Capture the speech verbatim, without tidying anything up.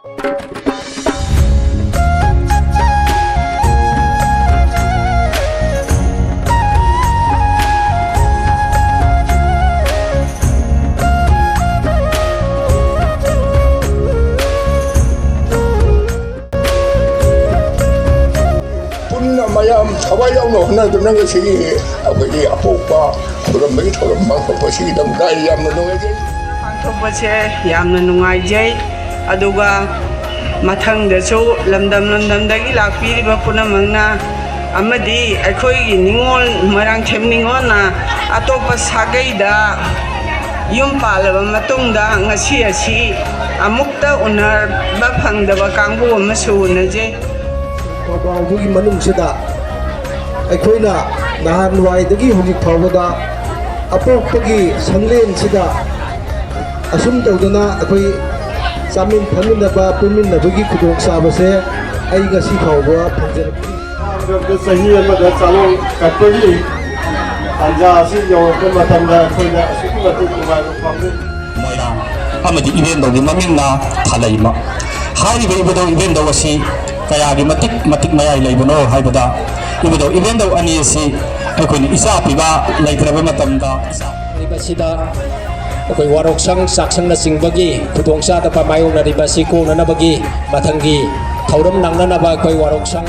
ꯄꯨꯟꯅ ꯃꯌꯥꯝ ꯊꯋꯥꯏ ꯌꯥꯎꯅ ꯍꯣꯠꯅꯗꯨꯅ ꯉꯁꯤꯒꯤ ꯑꯩꯈꯣꯏꯒꯤ ꯑꯄꯣꯛꯄ ꯈꯨꯔꯨꯝꯕꯒꯤ ꯊꯧꯔꯝ ꯄꯥꯡꯊꯣꯛꯄꯁꯤꯒꯤꯗꯃꯛꯇ ꯑꯩ ꯌꯥꯝꯅ ꯅꯨꯡꯉꯥꯏꯖꯩ꯫ ꯄꯥꯡꯊꯣꯛꯄꯁꯦ ꯌꯥꯝꯅ ꯅꯨꯡꯉꯥꯏꯖꯩ꯫ ꯑꯗꯨꯒ ꯃꯊꯪꯗꯁꯨ ꯂꯝꯗꯝ ꯂꯝꯗꯝꯗꯒꯤ ꯂꯥꯛꯄꯤꯔꯤꯕ ꯄꯨꯝꯅꯃꯛꯅ ꯑꯃꯗꯤ ꯑꯩꯈꯣꯏꯒꯤ ꯅꯤꯉꯣꯜ, ꯃꯣꯏꯔꯥꯡꯊꯦꯝ ꯅꯤꯉꯣꯜꯅ ꯑꯇꯣꯞꯄ ꯁꯥꯒꯩꯗ ꯌꯨꯝ ꯄꯥꯜꯂꯕ ꯃꯇꯨꯡꯗ ꯉꯁꯤ ꯑꯁꯤ ꯑꯃꯨꯛꯇ ꯎꯅꯕ ꯐꯪꯗꯕ ꯀꯥꯡꯕꯨ ꯑꯃꯁꯨ ꯎꯅꯖꯩ꯫ ꯊꯧꯕꯥꯜꯗꯨꯒꯤ ꯃꯅꯨꯡꯁꯤꯗ ꯑꯩꯈꯣꯏꯅ ꯅꯍꯥꯟꯋꯥꯏꯗꯒꯤ ꯍꯧꯖꯤꯛ ꯐꯥꯎꯕꯗ ꯑꯄꯣꯛꯄꯒꯤ ꯁꯪꯂꯦꯟꯁꯤꯗ ꯑꯁꯨꯝ ꯇꯧꯗꯅ ꯑꯩꯈꯣꯏ ꯆꯥꯃꯤꯟ ꯊꯛꯃꯤꯟꯅꯕ, ꯄꯨꯟꯃꯤꯟꯅꯕꯒꯤ ꯈꯨꯗꯣꯡꯆꯥꯕꯁꯦ ꯑꯩ ꯉꯁꯤ ꯐꯥꯎꯕ ꯐꯪꯖꯔꯛꯇ꯭ꯔꯤ꯫ ꯃꯃꯥꯡꯗ ꯆꯍꯤ ꯑꯃꯗ ꯆꯥꯂꯣꯡ ꯀꯠꯄꯒꯤ ꯇꯥꯟꯖꯥ ꯑꯁꯤ ꯌꯧꯔꯛꯄ ꯃꯇꯝꯗ ꯑꯩꯈꯣꯏꯗ ꯑꯁꯨꯛꯀꯤ ꯃꯇꯤꯛ ꯅꯨꯡꯉꯥꯏꯕ ꯐꯥꯎꯖꯩ꯫ ꯃꯣꯏꯔꯥꯡ ꯑꯃꯗꯤ ꯏꯕꯦꯟꯗꯧꯒꯤ ꯃꯃꯤꯡꯅ ꯊꯥꯂꯩꯃ꯫ ꯍꯥꯏꯔꯤꯕ ꯏꯕꯨꯙꯧ ꯏꯕꯦꯟꯗꯧ ꯑꯁꯤ ꯀꯌꯥꯒꯤ ꯃꯇꯤꯛ, ꯃꯇꯤꯛ ꯃꯌꯥꯏ ꯂꯩꯕꯅꯣ ꯍꯥꯏꯕꯗ, ꯏꯕꯨꯙꯧ ꯏꯕꯦꯟꯗꯧ ꯑꯅꯤ ꯑꯁꯤ ꯑꯩꯈꯣꯏꯅ ꯏꯆꯥ ꯄꯤꯕ ꯂꯩꯇ꯭ꯔꯕ ꯃꯇꯝꯗ ꯏꯆꯥ ꯂꯩꯕꯁꯤꯗ ꯑꯩꯈꯣꯏ ꯋꯥꯔꯣꯛꯁꯪ, ꯆꯥꯛꯁꯪꯅꯆꯤꯡꯕꯒꯤ ꯈꯨꯗꯣꯡꯆꯥꯗꯕ ꯃꯥꯌꯣꯛꯅꯔꯤꯕ ꯑꯁꯤ ꯀꯣꯛꯅꯅꯕꯒꯤ ꯃꯊꯪꯒꯤ ꯊꯧꯔꯝ ꯅꯪꯅꯅꯕ ꯑꯩꯈꯣꯏ ꯋꯥꯔꯣꯛꯁꯪ